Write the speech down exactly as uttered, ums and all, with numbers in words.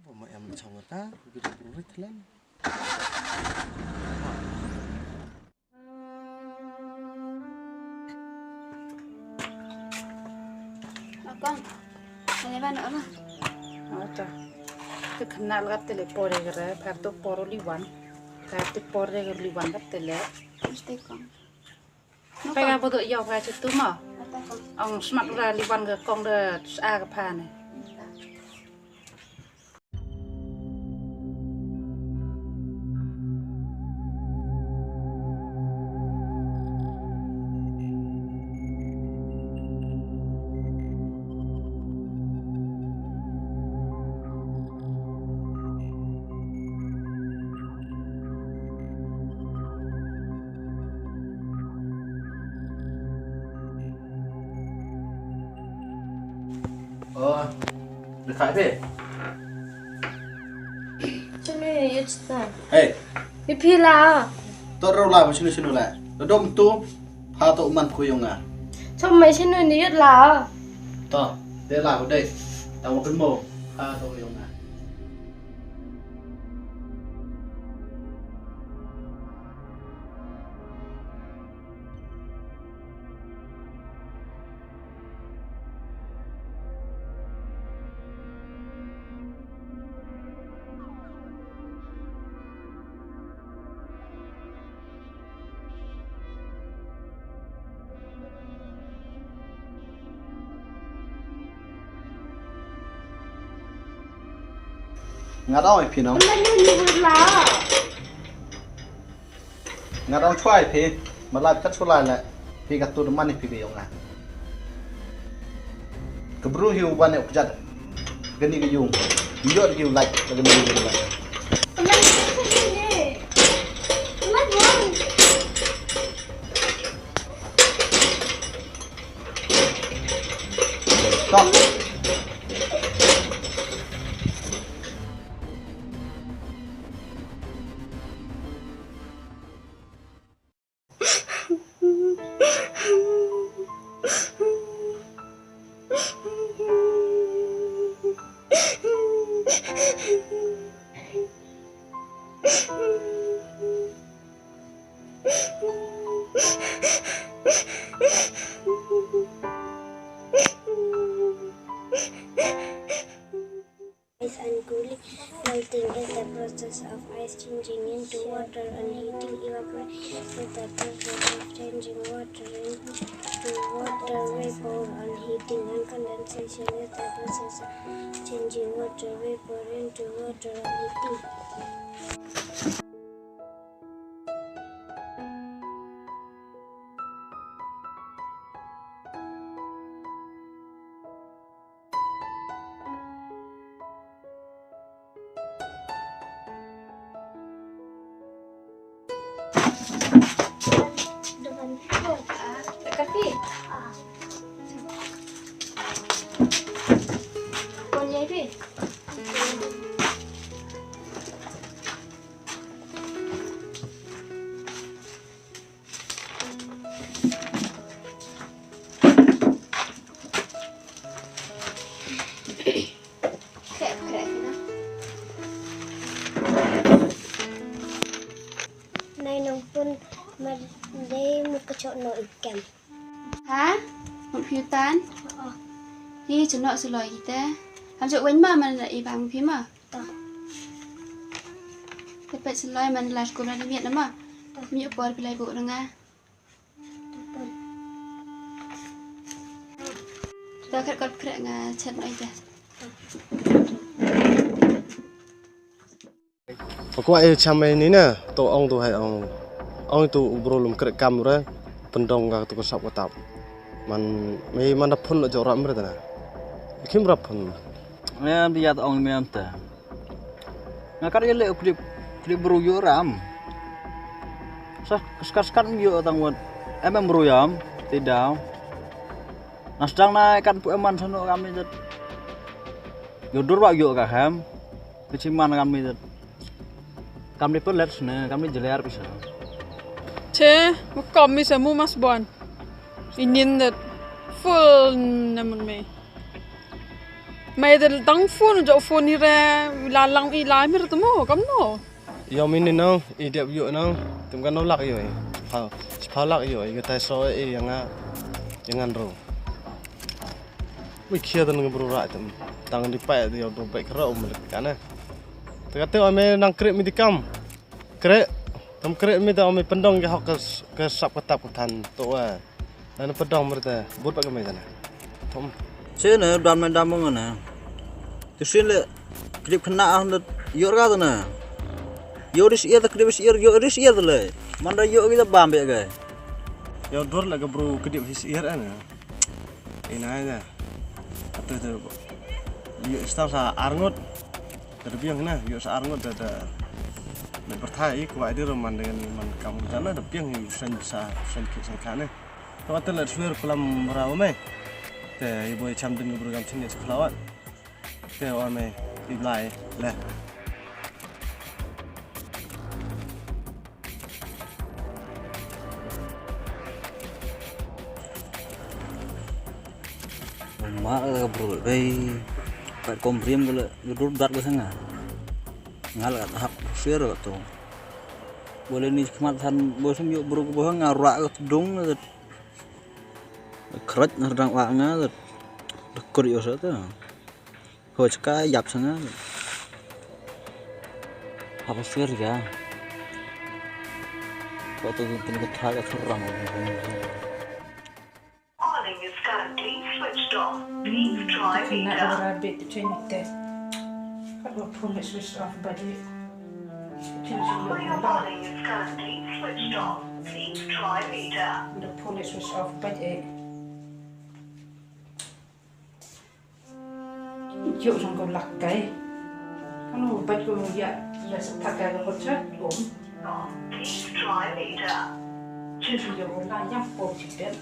Ba ma em chong ta, ki da bru rit lan. Akong, ano ba na ma? Ata. Te kena lagat te le pore gere, par to poro liwan. Par to pore gere liwan gat te le. Mesti kong. Pega bodo ïa pega chitu ma. Ong smat ra liwan ga kong de sa ga pa ne. Oh, dekat deh. Sini yut sa. Hey. Ipi la. Tok rau la sini sini la. Dodom tu ha tok man kuyung ah. Chom mai sini ni yut la. To, de la dei. Tang mo ha tok kuyung ah. Nga dau ïa phi nong. Nga dang chwai phi, ma lai kat chulai le, phi ka tu man phi ka yong nga. Ka bru hi u ban ïa u kjat, ka ni ka yung, ïoh ki u lait, ka ni ka yung lait. Stop. Ice and cooling. Melting is the process of ice changing into water and heating, evaporation is the process of changing water into water vapor and heating, and condensation is the process of changing water vapor into water and heating. Nai nong pun ma dei mu ka chok no ikem. Ha? Mut phi u tan? Hi chok no suloi kita. Ham chok wen ma man la i bang phi ma. Ta. Te pet suloi man la skul la miet na ma. Ta. Miet por phi lai bu na nga. Da khat kot khreh nga chat mai da. Ba kwah ïa cham ïa ni na, to ong to hai ong. Ong to u bro lum khreh kam re, pyndong ka to ka sap ka tap. Man, me man da phun lo jok ram re ta na. Kim rap phun. Em, dia to ong me ante. Nga kat ïaleh u kdip, kdip bru ïoh ram. Sa, skat skat ym ïoh tang wat. Em em bru ïam, ti daw. Nga sdang na kat pu em man sano kam ni jet. Ïoh dur ba ïoh ka hem. Ki chi man kam ni jet. Kam ni pelet ne, kam ni jeler pisa. Che, ma kom mi sa mu mas bon. Inin det. Full namun me. Mai da tang phone, jok phone hi re, la lang i la mir tu mo, kam no. Yo mini nang, i dep yo nang, tum kan no lak yo i. Pau, pau lak yo i, kata so i yang a, yang an ro. Wi kia tan ngebru ra tum, tang di pai di yo do baik ro um lek kana. Te kata ame nang krep mi di kam. Krep, tam krep mi ta ame pendong ke hok ke s-, ke sap ke tap ke than to wa. Nana pendong mer ta, but pak ke mi ta na. Tom. Sene dan me dam ngana. Tu sin le krep kena ah le yor ka ta na. Yo ris ir ta krep ris ir, yo ris ir ta le. Manda yo kita bam be ke. Yo dur le ke bru krep ris ir ana. Ina ina. Atu tu. Yo star sa arngut. Te da biang na, yo sa arngut da da. Me perthai i kwai di roman dengan man kam jana da biang i sen sa sen ki sen kane. To atu le suer pelam rawa me. Te i boy cham din bru kam sini seklawat. Te wa me i blai le. Ma ka bru bei. Pat kom riam ka le dur dat ka sanga. Ngal ka hap share ka tu. Boleh ni khmat than bosum yo bru ka bohang nga ra ka dung ka. Kret nga dang wa nga ka. Dekur yo sa ta. Ho chaka yap sanga. Hap share ka. Ko tu pun ka thra ka thurang. Calling is currently switched off. Please try later. Rabbit change test. Kat wa phone switch off bad i. Your calling is currently switched off. Please try later. The phone switch off bad i. Yo jong ko lak kai. Kanu bad ko ya la sa thak ka ko chat ko. Please try later. Chin yo la yang ko chi ben.